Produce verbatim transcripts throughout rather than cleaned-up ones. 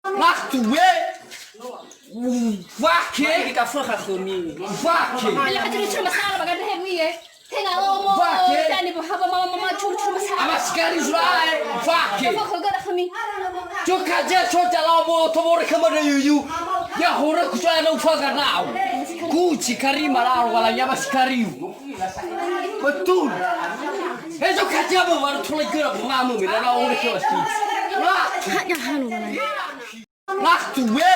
Matu we. Wake. Ke ka fõkha khömi. Wake. Bele ka curu-curu masalah ba gandrehemi, eh. Tenga omo. Wake. Tani ba haba mama, mama curu-curu masalah. Ama sikari zura, eh. Wake. Ka fõkha göra khömi. Coka ja coca lao mo to bore khöma da yuyu. Ya hore ku soal na ufaga nau. Kuci karima lao wala ya ama sikariu. Betul. Ezo kaja ba waru tolai göra mama me na ore ke wasi. Wah. Hanya hanu mana. Matu we.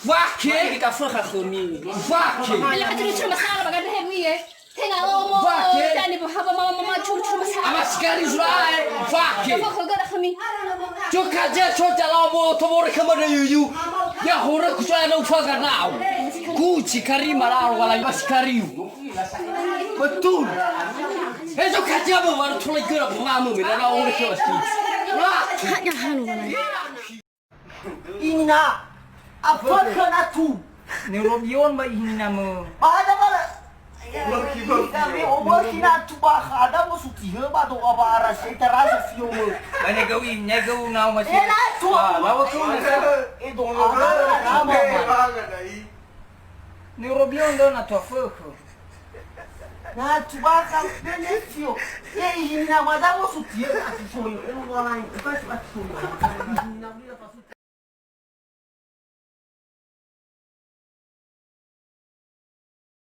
Wake. Ke ka fõkha khömi. Wake. Bele ka curu-curu masalah ba gandrehemi, eh. Tenga omo. Wake. Tani ba haba mama, mama curu-curu masalah. Ama sikari zura, eh. Wake. Ka fõkha göra khömi. Coka ja coca lao mo to bore khöma da yuyu. Ya hore ku soal na ufaga nau. Kuci karima lao wala ya ama sikariu. Betul. Ezo kaja ba waru tolai göra mama me na ore ke wasi. Wah. Hanya hanu mana. Ina, apa kena tu? Neurobion ba ihina mö. Ba ada bala. Kami obor kina tu ba ada mo suti he ba do aba arase terasa fio mö. Ba ne gau im, ne gau nau masih. Eh, na tu. Ba, lawa tu. Eh, do ada nama. Neurobion do na tu afökhö. Na tu ba ka bene fio. Ye ihina ma da mo suti he ati soyo. Elu walai, ukas ati soyo. Ihina bila pasuti.